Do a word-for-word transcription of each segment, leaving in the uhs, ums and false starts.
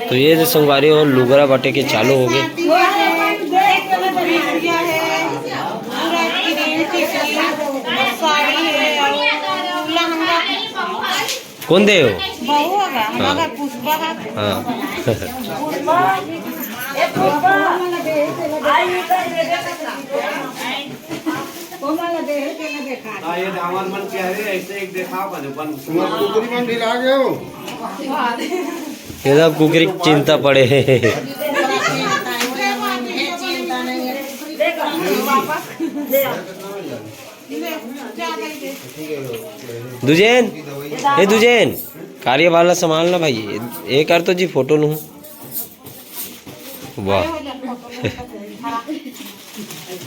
तो ये जो संगवारी हो, लुगरा बांटे के चालू हो गे। कौन दे हो? बहू होगा, हाँ। मगर पुष्पा का। हाँ। हाँ, ये दामन मन के हरे, ऐसे एक देखाव बने, बन। तुम्हार कुकरी मन ढिला गए हो। ये सब कुकरी के चिंता पड़े हे। दुजेन, ए दुजेन, कार्य वाला संभाल ना भाई, ये कर तो जी फोटो लूँ। वाह।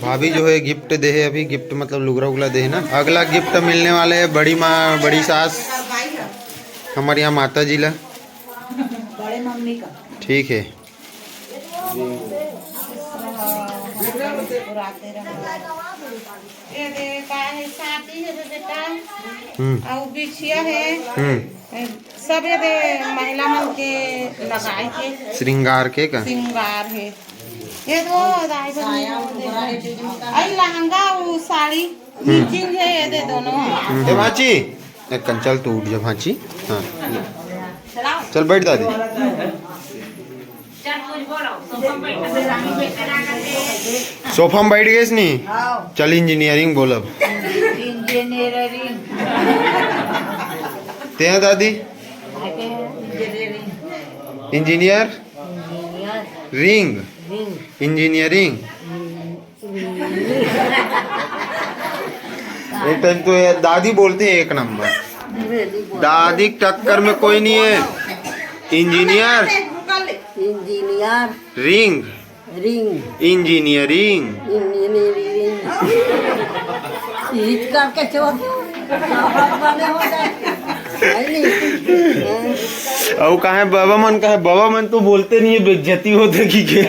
भाभी जो है गिफ्ट दे है, अभी गिफ्ट मतलब लुगरा उगला दे है ना। अगला गिफ्ट मिलने वाले है बड़ी माँ, बड़ी सास, हमारे यहाँ माता जी ला। बड़े मम्मी का। ठीक है। ये दे, का है, साथी है बे बेटा। हम्म। अउ बिछिया है। हम्म। सब ये दे महिला मन के लगाए के। श्रृंगार के का? श्रृंगार है। ये दो दाई बहिनी दे। आई लहंगा, वो साड़ी, हम्म। Matching है ये दे दोनों। हम्म। ए भांची, एक कन चल तू उठ जा भांची। हाँ। चल बैठ दादी। सोफा में बैठ गए नी? हाँ। चल इंजीनियरिंग बोलब। इंजीनियरिंग। ते हैं दादी? Engineering. Engineer? Engineer. Ring? Ring. Engineering. एक टाइम तो ये दादी बोलती है एक नंबर। दादी के टक्कर में कोई नहीं है। Engineer. Engineer. Ring. Ring. Engineering. Engineering. Hitch करके चोर। बने हो जाए। है नहीं? हाँ। अउ काहे बाबा मन, काहे बाबा मन तो बोलते नहीं है, बेइज्जती होते की के।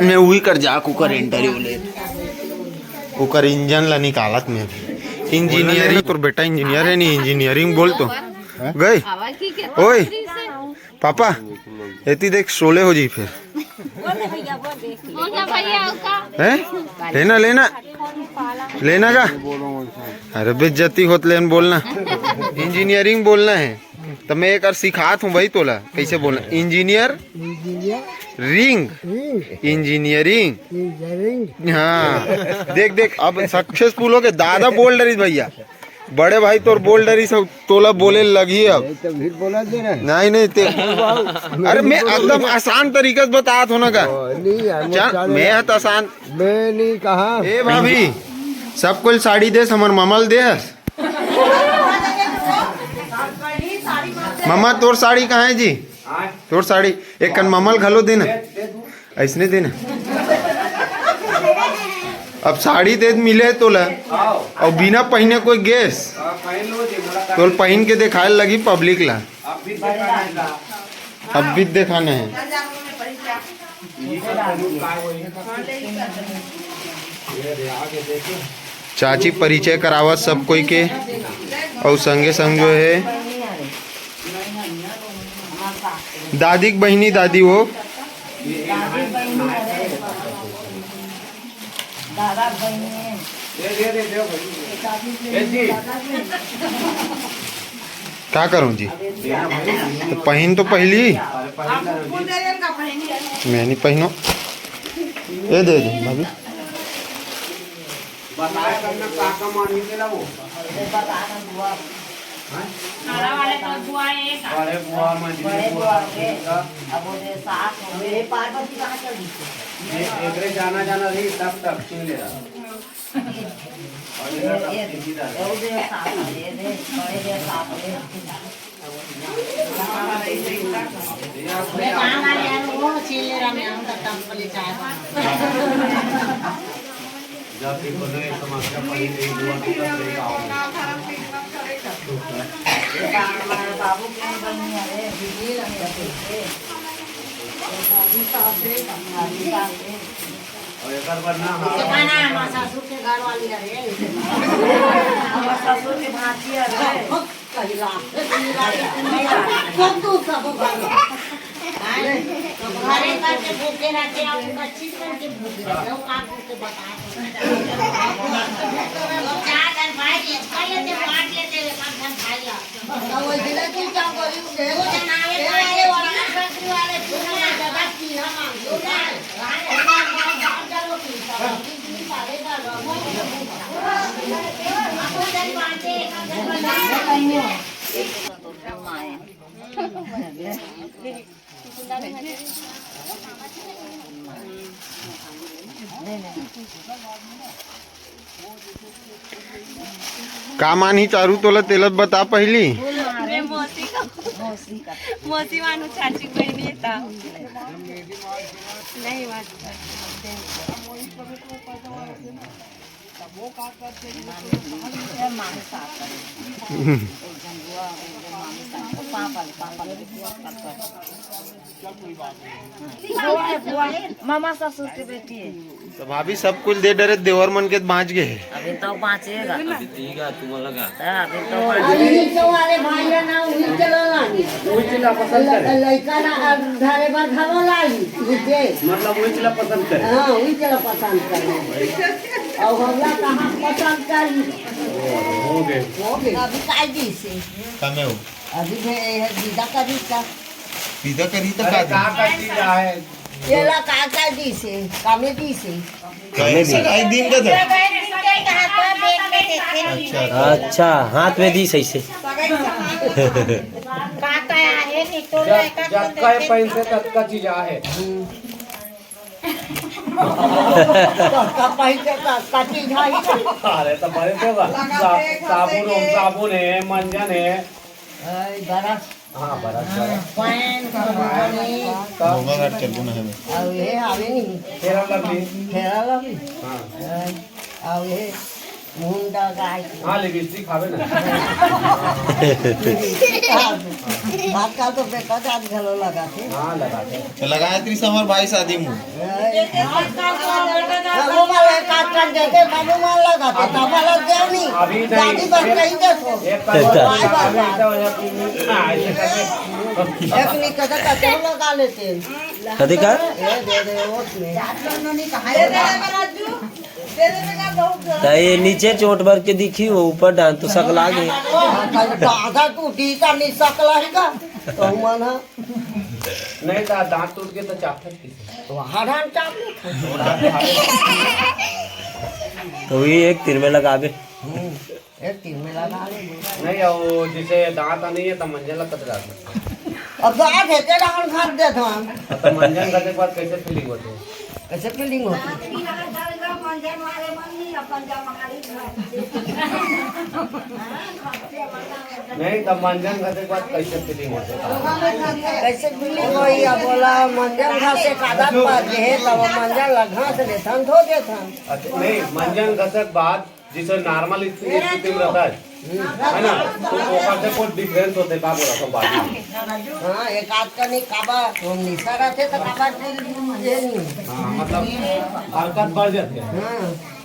मैं उही कर जाक ओकर इंटरव्यू ले, ओकर इंजन ला निकालत में। इंजीनियरिंग, तोर बेटा इंजीनियर है नहीं, इंजीनियरिंग बोल तो। गए? ओए, पापा, एती देख, सोले हो जी फिर। हैं? लेना, लेना, लेना का? अरे बेइज्जती होत लेन बोलना। इंजीनियरिंग बोलना है। तो मैं एक बार सिखात हूँ भाई तोला कैसे बोलना। Engineer. Engineer. Ring. Ring. Engineering. Engineering. हाँ, देख, देख, अब सक्सेसफुल हो गए। दादा बोल डरिस भैया, बड़े भाई तोर बोल डरिस, अब तोला बोले लगही अब। नहीं तो फिर बोला दे ना। नहीं, नहीं, ते, अरे मैं एकदम आसान तरीका से बतात हूँ ना का। ओ, नहीं यार, मैं चल, चाले मैं ना। तो आसान। मैं नहीं कहा। ए भाभी, सब कोई साड़ी देस, हमर ममल देस। मम्मा, तोर साड़ी कहाँ है जी? तोर साड़ी एक कन ममल घलो देना, ऐसने देना। अब साड़ी दे मिले तोला, और बिना पहने कोई गेस, तोल पहन के दिखाए लगी पब्लिक ला। अब भी दिखाने हैं। चाची परिचय करावत सब कोई के, अउ संगे संग जो है दादी के बहिनी, दादी वो। का करूं जी? तो पहिन तो पहिली। मैं नहीं पहिनो। ये दे दे भाभी। बताया करना का का मानी देला वो। बड़ा वाले तो बुआ एक आ। बड़े बुआ, मझली बड़े बुआ, बुआ के, अब वो दे सास हो गए। ये पार्वती कहाँ चल गई? ये एकरे जाना जाना रही तब तक सुन ले रहा। और ये ये, सब ये, सीधी ये, वो दे सास है, ये दे, बड़े दे सास है। मैं काम आ गया, वो छीन ले रहा, मैं आऊँगा तब बोले चाय बना। जाति को नए समाज का पहले ही हुआ कि बस एक आओ। ये काम हमारे बाबू के नहीं बनी है, रे, बिजली लगे थे। अभी साफ है, अभी साफ है। एकर बर ना, हाँ। एकर ना, हमार ससुर के घर वाली हरे। हमार ससुर के भांची हरे। कहिला। सब तू सब घर। घरे करके भूखे रहते, अब कच्ची करके भूखे रहते, वो का करके बता। चार घर भाई, एक कर लेते, बांट लेते, एक आध घर खाई ला। का मानही चारू तोला, तेला बता पहिली। मैं मौसी का, मौसी मानू, चाची बहिनी है ता। नहीं बात। मामा ससुर के बेटी है। तो भाभी, सब कुछ दे डरे, देवर मन के बांच गए है। अभी तो बांचेगा। अभी तीगा तुम लगा। हाँ, अभी तो बांचेगा। अभी तो वाले भाई ना, उही चलो लागी। उही चला पसंद करे। लइका ना, अब धरे बर घलो लागी, उही के। मतलब, उही चला पसंद करे। हाँ, उही चला पसंद करे। और हमरा कहाँ पसंद करी? हो गए। हो गए। अभी काई दी से? कमे हो। अभी भी ये है, दीदा करी का। दीदा करी तो अरे, का का दी? का चीज है? तेला का का दी से, कामे दी से। कैसे एक दिन का था? अच्छा, अच्छा। अच्छा, हाथ में दी सही से। का का है, नहीं तो जब, लड़का जब को का देखे। पैसे तक का चीज है। का पैसे तक का चीज है। अरे, तो बड़े से बा। सा-, साबुन, साबुन है, मंजन है। अरे, बड़ा हाँ, बरस, बरस। पैंट, कंपनी, घोंघा घाट चलबो ना हवे। अउ ये हवे नहीं। Fair Lovely। Fair Lovely। हाँ। अउ ये मुंडा गाय। हाँ, lipstick हवे ना। आजकल तो बेटा जात घलो लगाथे। हाँ, लगाथे। तो लगाए त्रिस हमर भाई शादी में। बाबू वाला एक आध टन देते, बाबू मान लगा तो, तब वाला देव नहीं। अभी नहीं। दादी बस कहीं देखो। एक बार बाय बाय। एक नहीं कहता, कहते हम लगा लेते। कथी का? ये दे दे, ओट में। त ये नीचे चोट भर के दिखी, वो ऊपर डांट तो सकला गए। दादा टूटी का नहीं सकला है का? तो मन है। नहीं, दा-, दांत टूट के तो चाप सकती है। तो हरान चाप नहीं खाते। तो ये एक तीर में लगावे। हम्म, एक तीर में लगा ले। नहीं, वो जैसे दांत नहीं है, तो मंजन ला कतरा। अब दांत है, तेरा हम घाट देत हन। तो मंजन करने के बाद कैसे feeling होती है? कैसे feeling होती है? नहीं, तब मंजन घसे के बाद कैसे feeling होथे? कैसे feeling होही? अब बोला, मंजन घसे के आदत पड़ गे हे, तब मंजन ला घस लेथन, धो देथन। अच्छा, नहीं, मंजन घसे के बाद जैसे normal स्थिति में रहता है, है ना? तो ओकर से कुछ difference होथे का, बोला सब बात में? हाँ, एक आध का नहीं काबा, वो निशा रहथे तो काबा ये नहीं। हाँ, मतलब हरकत बढ़ जाथे। हाँ।